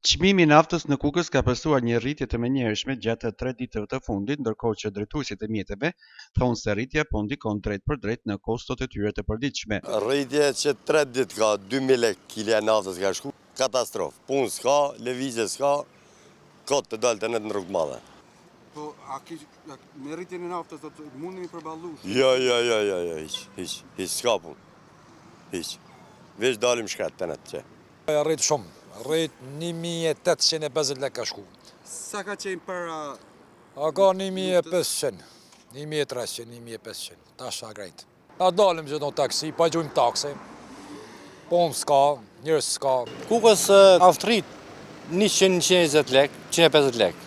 Çmimi i naftës në Kukës ka pësuar një rritje të menjëhershme gjatë tre ditëve të fundit, ndërkohë që drejtuesit e mjeteve thonë se rritja po ndikon drejtpërdrejt në kostot e tyre të përditshme. Rritje që tre ditë ka, 2000 lekë kilja e naftës ka shku, katastrofë, punë s'ka, lëvizje s'ka, kot të dalë të net në rrugë të madhe. Po, a ki, me rritjen e naftës do të mundemi përballu? Jo, jo, jo, jo, jo, hiq, hiq, hiq, s'ka punë, hiq. Veç dalim shkret të net që. Rrit shumë, rrit 1850 lekë ka shku. Sa ka qenë para A ka 1500, 1300, 1500, tash a grejt. Na dalim gjithë në taksi, pa gjujmë taksi, punë s'ka, njerëz s'ka. Kukës asht rrit 100, 120 lek, 150 lek.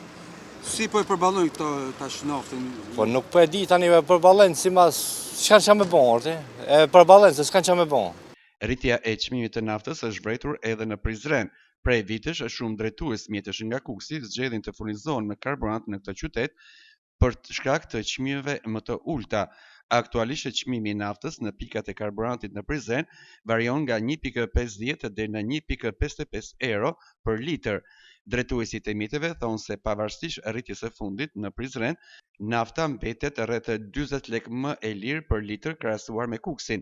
Si po e përballojnë këto tash naftën? Po nuk po e di tani e përballojnë simas, s'kan ça me bon, orti. E përballojnë se s'kan ça me bon. Rritja e çmimit të naftës është vërejtur edhe në Prizren. Prej vitesh shumë drejtues mjetesh nga Kukësi zgjedhin të furnizohen me karburant në këtë qytet për shkak të çmimeve më të ulëta. Aktualisht çmimi i naftës në pikat e karburantit në Prizren varion nga 1.50 deri në 1.55 euro për litër. Drejtuesit e mjeteve thonë se pavarësisht rritjes së fundit në Prizren, Nafta mbetet rreth 40 lekë më e lirë për litër krahasuar me Kukësin.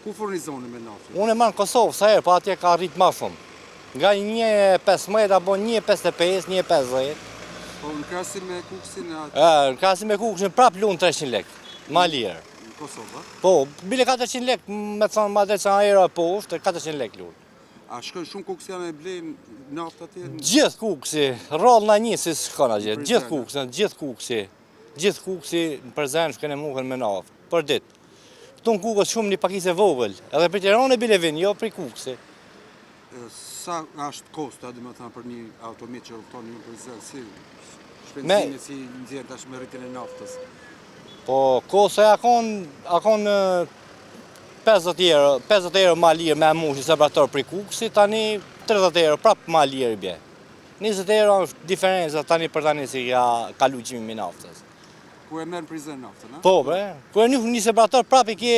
Ku furnizoni me naftë? Unë e marr në Kosovë, sa herë, po atje ka rrit ma shumë. Nga 1.15 apo 1.55, 1.50. Po në krahasim me Kukësin? E, në krahasim me Kukësin, prap lun 300 lekë, ma lirë. Në Kosovë, a? Po, bile 400 lekë, me të thonë, ma dhe që euro e poshtë, 400 lekë lun. A shkojnë shumë kuksianë e blejnë naftë atje? Gjithë Kuksi, rrallë na një si s'shkon atje, gjithë Kuksi, gjithë Kuksi, gjithë Kuksi në Prizren shkojnë e mushen me naftë, për ditë. Këtu në Kukës shumë një pakicë e vogël, edhe prej Tirane bile vin, jo prej Kuksi. Sa është kosta, domethënë, për një automjet që udhëton në Prizren, si shpenzime si nxjerr tash me rritjen e naftës? Po, kostoja a kon, a kon 50 euro, 50 euro ma lirë me mush një serbator prej Kuksi, tani 30 euro prap ma lirë i bje. 20 euro është diferenca tani për tani si ka kalu çmimi i naftës. Kur e merr në Prizren naftën, a? Po, bre, kur e një, një serbator prap i ke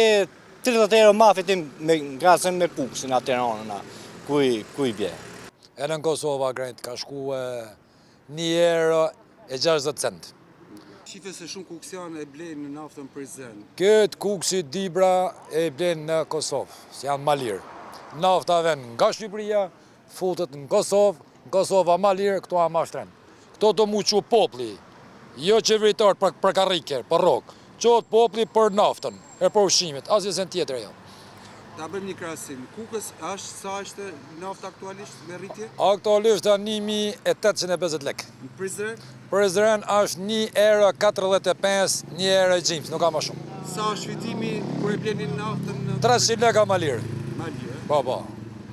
30 euro ma fitim me krahasim me Kuksin a Tiranën a ku i, ku i bje. Edhe në Kosovë a grejt ka shku një euro e 60 cent. Shife se shumë kuksianë e blejnë naftën në Prizren. Këtë Kuksi Dibra e blejnë në Kosovë, se janë ma lirë. Nafta vjen nga Shqipëria, futet në Kosovë, në Kosovë a ma lirë, këtu a ma shtrenjtë. Këto do mu çu populli, jo qeveritarët për, për karrike, për rrogë. Çohet populli për naftën, e për ushqimit, asgjë sen tjetër jo. Ta bëjmë një krahasim. Kukës është sa është nafta aktualisht me rritje? Aktualisht është 1850 lekë. Në Prizren? Prizren është 1 euro 45, 1 euro e gjymës, nuk ka ma shumë. Sa është fitimi kur e bleni naftën në 300 lekë ma lirë. Ma lirë? Po, po,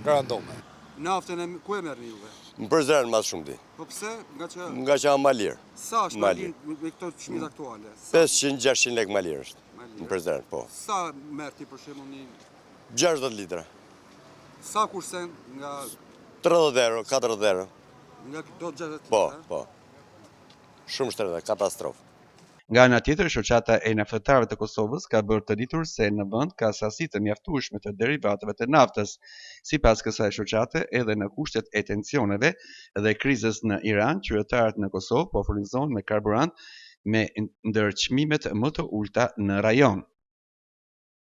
garantohme. Naftën e ku e merrni juve? Në Prizren ma shumti. Po pse? Nga që Nga që ma lirë. Sa është ma lirë me këto çmimet aktuale? 500-600 lekë ma lirë është. Në Prizren, po. Sa merr ti për shembull një 60 litra. Sa kursen nga 30 euro, 40 euro. Nga këto 60 litra? Po, po. Shumë shtrenjtë, katastrofë. Nga ana tjetër, Shoqata e Naftëtarëve të Kosovës ka bërë të ditur se në vend ka sasi të mjaftueshme të derivateve të naftës. Sipas kësaj shoqate, edhe në kushtet e tensioneve dhe krizës në Iran, qytetarët në Kosovë po furnizohen me karburant me ndër çmimet më të ulëta në rajon.